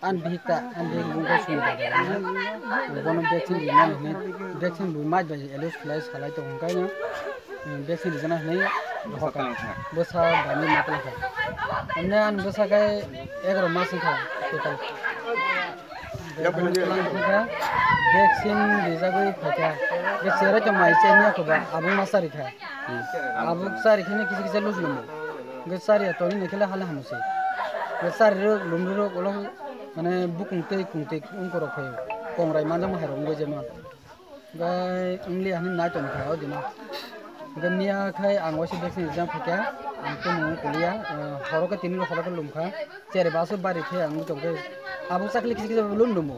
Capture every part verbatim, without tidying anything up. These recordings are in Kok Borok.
An bihik ta, an bihik bung kai sung ta. Bono vaccine rina hinwi, vaccine bo mai bai alus khlai salai tong kai na. Vaccine rijana hinwi hoka. Bwsa bani matla kha. Amne an bwsa kai egaroh mas wngkha total. Vaccine rijagwi phaikha. Bwswra tong mai chengya khoba abung ma sari kha. Abuk sari kheno kisa kisa lus lumo. Ge sari ya toni ne khela hala hamusi. Ge sari ro lum ro ulo mane bukung tei kung tei ung korok phayo. Kongrai manjak ma hairok ungoi jema. Ge ungli hani nai tong kha o dino. Ge miya khai ang waisa vaccine rijak phaikha. Ang tong kuliya horo ke tini ro horo ke lum kha. Chere baso bari the ang tong ke. Abuk sakli kisa kisa lum lumo.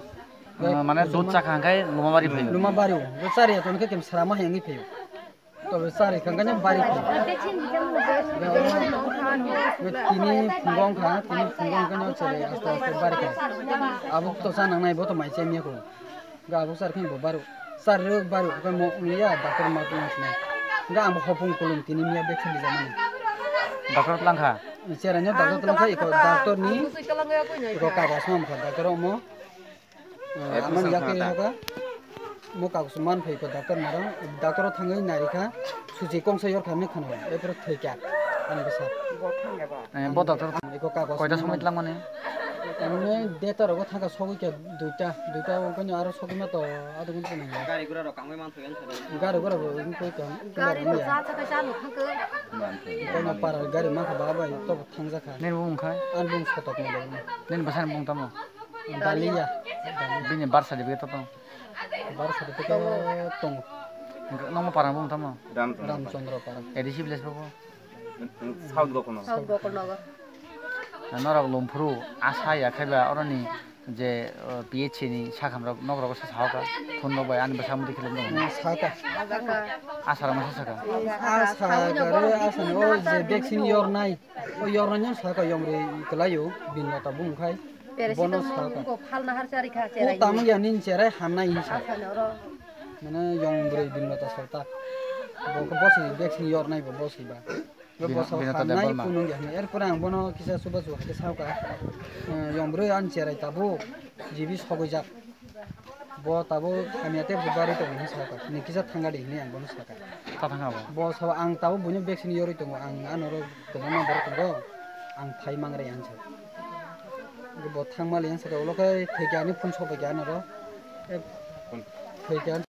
Mane dud chakha hwnkhe luma bari phaio. Luma bari o. Ge sari ya toni ke kem sara ma hengwi phayo. Tobe sari kha kanya bari kha. Tini phungo wngkha, tini phungo wngkha no chwrai aste aste bari kha. Abo to sa nang nai bo to mai chemya ko. Ga abo sar kha bo baro. Sar ro baro kha mo ya doctor ma tong na. Ga abo hopung kulung tini miya bek sali jamani. Doctor tlang kha. Chwrai no doctor tlang kha iko doctor ni iko kagos mam kha doctor mo. Amani yak twi hoka. Mo kagos man phai ko doctor naro. Doctor o thangwi nari kha. Suchi kongsa yor kha me khana. Epro thoi kya. Ani bwsa. Bo doctor eko kagos koita somoi tlang mane? Ani deta rogo thangka sogwi kya duita. Duita o kanya aro sogwi ma to ado gun tong. Gari gura rok kangwi man thoi ang. Gari gura bo ung koi kya. Gari bo cha cha cha no thangka. Kono para gari ma kha ba bai to thangja kha. Nen bo ung khai? An bung sotok mo. Nen bwsa bung tamo? Daliya. Bini birth certificate to tong? Birth certificate tongo. Nokmo parang bung tamo? Ramchandra Parang. A D C village bo? South Gokulnagar. South Gokulnagar. Norok lomphuru asa ya khaiba oroni je P H C ni sakham rok nok rok sa sahoka phone rok bai ani bwsa mudi khilom dong. Saka. Asa rok masa saka. Asa gare asa no je vaccine yor nai. O yornai nang saka yomri kelayo bin lota bung khai. Bono saka. Ko phalna har chari kha. O cherai. Tamo ya nin cherai hamnai hin sa. Asano ro. Mane yomri bin lota sota. Bo ko bosi vaccine yornai bo bosi ba. Bo boso hamnai kunung ya. Erpore ang bono kisa suba suba ke sauka. Yomri an cherai tabo. Jibi sogoi jak. Bo tabo hamya tei bo bari tongo hinwi saka. Ni kisa thanga de hinwi ang bono saka. Ta thanga bo. Bo sabo ang tabo buino vaccine yorwi tongo. Ang anoro kwbangma borok tongo. Ang phai mangre ang sa. Bo thangma le ang saka ulo khe thwikya ni phun sobai kya anoro. Thwikya.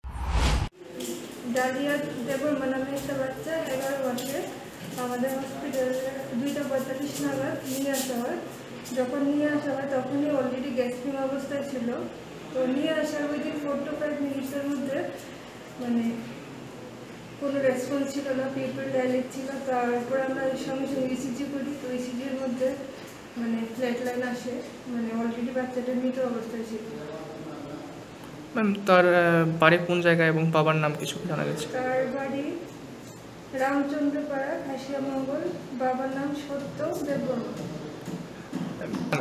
Dahlia Debbarma নামে একটা বাচ্চা, এগারো মাসের। আমাদের হসপিটালে দুইটা পঁয়তাল্লিশ নাগাদ নিয়ে আসা হয়। যখন নিয়ে আসা হয়, তখনই অলরেডি গ্যাসপিং অবস্থায় ছিল। তো নিয়ে আসার উইদিন ফোর টু ফাইভ মিনিটসের মধ্যে, মানে, কোনো রেসপন্স ছিল না, পিউপিল ডাইলেট ছিল। তারপর আমরা সঙ্গে সঙ্গে ইসিজি করি। তো ইসিজির মধ্যে, মানে, ফ্ল্যাট লাইন আসে, মানে, অলরেডি বাচ্চাটা মৃত অবস্থায় ছিল। ম্যাম, তার, আহ, বাড়ি কোন জায়গায় এবং বাবার নাম কিছু জানা গেছে? তার বাড়ি রামচন্দ্রপাড়া, খাসিয়ামঙ্গল। বাবার নাম সত্য দেববর্মা।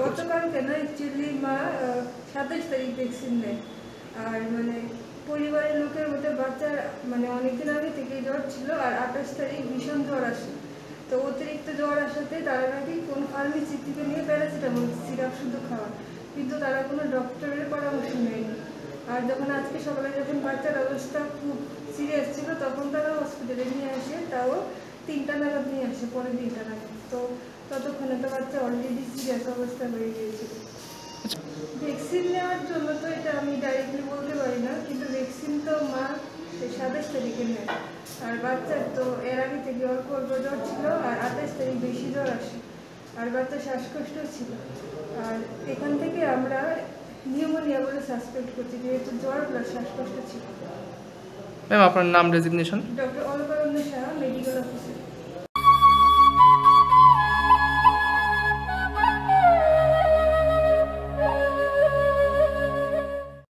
গতকালকে না, অ্যাকচুয়ালি মা, আহ, সাতাইশ তারিখ ভ্যাকসিন নেয়। আর, মানে, পরিবারের লোকের মতে বাচ্চার, মানে, অনেকদিন আগে থেকে জ্বর ছিল, আর আঠাশ তারিখ ভীষণ জ্বর আসে। তো অতিরিক্ত জ্বর আসাতে তারা নাকি কোন ফার্মেসি থেকে নিয়ে প্যারাসিটামল সিরাপ শুধু খাওয়া, কিন্তু তারা কোনো ডক্টরের পরামর্শ নেয়নি। আর যখন আজকে সকালে যখন বাচ্চার অবস্থা খুব সিরিয়াস ছিল, তখন তারা হসপিটালে নিয়ে আসে, তাও তিনটা নাগাদ নিয়ে আসে, পরে তিনটা নাগাদ। তো ততক্ষণে তো বাচ্চা অলরেডি সিরিয়াস অবস্থা হয়ে গিয়েছিল। ভ্যাকসিন নেওয়ার জন্য তো এটা আমি ডাইরেক্টলি বলতে পারি না, কিন্তু ভ্যাকসিন তো মা সাতাশ তারিখে নেয়। আর বাচ্চার তো এর আগে থেকে অল্প অল্প জ্বর ছিল, আর আঠাশ তারিখ বেশি জ্বর আসে, আর বাচ্চা শ্বাসকষ্ট ছিল। আর এখান থেকে আমরা নিউমোনিয়া বলে সাসপেক্ট করছি, যেহেতু জ্বর প্লাস শ্বাসকষ্ট ছিল। ম্যাম, আপনার নাম, designation? Doctor Alakananda Saha, medical officer.